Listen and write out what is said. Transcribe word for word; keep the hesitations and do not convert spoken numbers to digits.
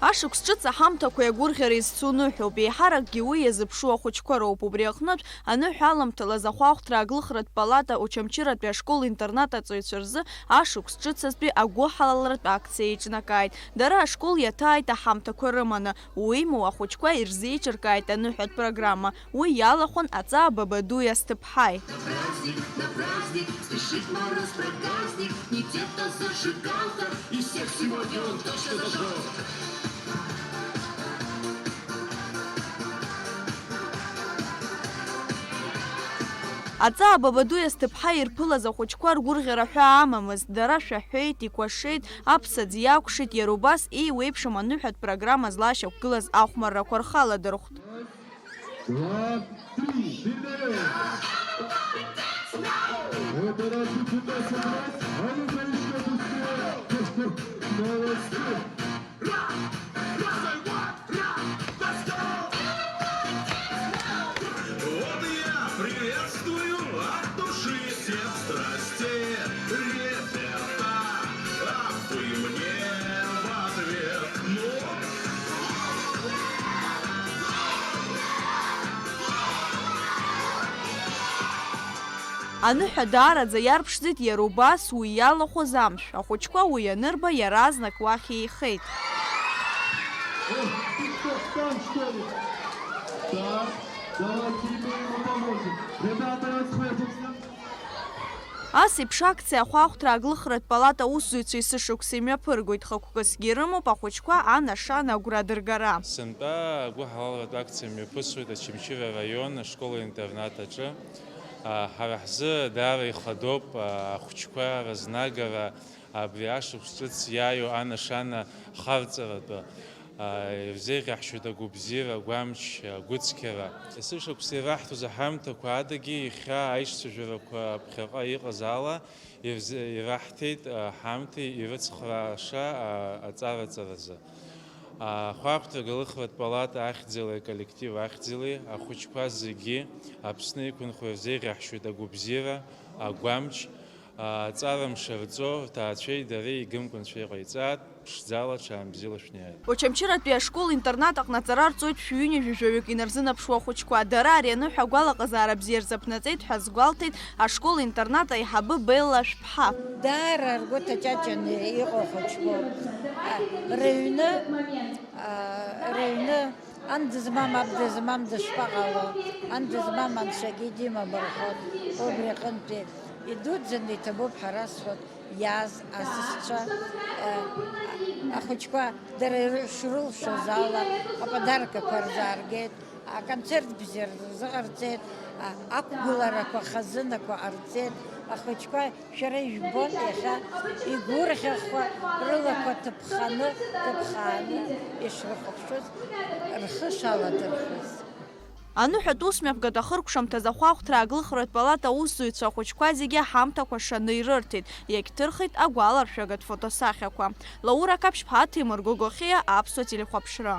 Ашықәс ҿыц аҳамҭақәеи агәырӷьареи зцу ныҳәоуп, еиҳаракгьы уи иазыԥшу ахәыҷқәа роуп. Убри аҟнытә, аныҳәа аламҭалаз ахәаахәҭра аглыхратә палата Очамчыратәи ашкол-интернат аҵаҩцәа рзы ашықәс ҿыц азтәи агәыҳалалратә акциа еиҿнакааит. Дара ашкол иаҭааит аҳамҭақәа рыманы, уимоу, ахәыҷқәа ирзеиҿыркааит аныҳәатә программа. Уи иалахәын аҵаа Бабадуи Асҭыԥҳаи. На праздник, на праздник, спешит мороз-проказник, не те-то зажигалка, и всех сегодня он точно зажжёт. Аҵаа Бабадуи Асҭыԥҳа ирԥылаз ахәыҷқәа ргәырӷьара ҳәа амамызт, дара шәаҳәеит, икәашеит, аԥсаӡ иакәшеит, иара убас еиуеиԥшым аныҳәатә программа злашьақәгылаз ахәмаррақәа рхаладырхәт. Два, три, передаём. Это раз и туда собрать, а ну-ка ещё быстрее. Молодцы. Вот я приветствую от души всех страстей ребята, а вы мне в ответ, ну. Аныҳәа даараӡа иарԥшӡеит иара убас уи иалахәыз амшә. Ахәыҷқәа уи анырба, иаразнак уахь еихеит. Ох, ты кто, встал, что ли? Так, давайте мы ему поможем. Ребята, расходимся. Ас еиԥш акциа ахәаахәҭра аглыхратә палата аусзуҩцәа есышықәса имҩаԥыргоит, хықәкысгьы ирымоуп ахәыҷқәа анашана агәра дыргара. Сынтәа агәыҳалалратә акциа мҩаԥысуеит Очамчыра араион ашкол-интернат аҿы. А, ҳара ҳзы даара ихадоуп, а, ахәыҷқәа рызнагара, абри ашықәс ҿыц иааиуа анашана харҵаратәы, а, ирзеиӷьаҳшьоит агәабзиара, агәамч, агәыцқьара. Есышықәса ираҳҭоз аҳамҭақәа адагьы, иахьа аишьцәажәарақәа ԥхьаҟа иҟаз ала, ирз-, ираҳҭеит, а, ҳамҭеи ирыцхрааша, а, аҵараҵаразы. Ахәаахәҭра аглыхратә палата ахьӡалеи аколлектив ахьӡалеи ахәыҷқәа зегьы Аԥсны иқәынхо ирзеиӷьаҳшьоит агәабзиара, агәамч, аҵара мшарҵо, рҭаацәеи дареи игымкәа анцәа иҟаиҵааит, ԥшӡала, ҽаанбзиала шәнеиааит. Очамчыратәи ашкол-интернат аҟны аҵара рҵоит шәҩынҩажәаҩык инарзынаԥшуа ахәыҷқәа. Дара ари аныҳәа агәалаҟазаара бзиа рзаԥнаҵеит ҳәа азгәалҭеит ашкол-интернат аиҳабы Белла Шәԥҳа. Даара ргәы ҭаҷаҷаны иҟоу ахәыҷқәоуп. А, рыҩны, а, рыҩны, ан дызмам, аб дызмам дышԥаҟало, ан дызмам анцәагьы димам рҳәоит. Убри аҟынтәи идуӡӡаны иҭабуп ҳәа расҳәоит, иааз асасцәа, а, ахәыҷқәа дара шрылшоз ала аподаркақәа рзааргеит. Аконцерт бзиа рзыҟарҵеит, а, ақәгыларақәа хазынақәа ҟарҵеит, ахәыҷқәа шәара ижәбон иахьа игәырӷьахуа рылақәа ҭыԥханы, ҭыԥхааны ишрыхәаԥшуаз, рхы шаладырхәыз. Аныҳәатә усмҩаԥгатә ахыркәшамҭаз ахәаахәҭра аглыхратә палата аусзуҩцәа ахәыҷқәа зегьы аҳамҭақәа шаны ирырҭеит, иагьҭырхит агәаларшәагатә фотосахьақәа. Лаура Қаԥшьԥҳа, Ҭемыр Гогохиа, Аԥсуа телехәаԥшра.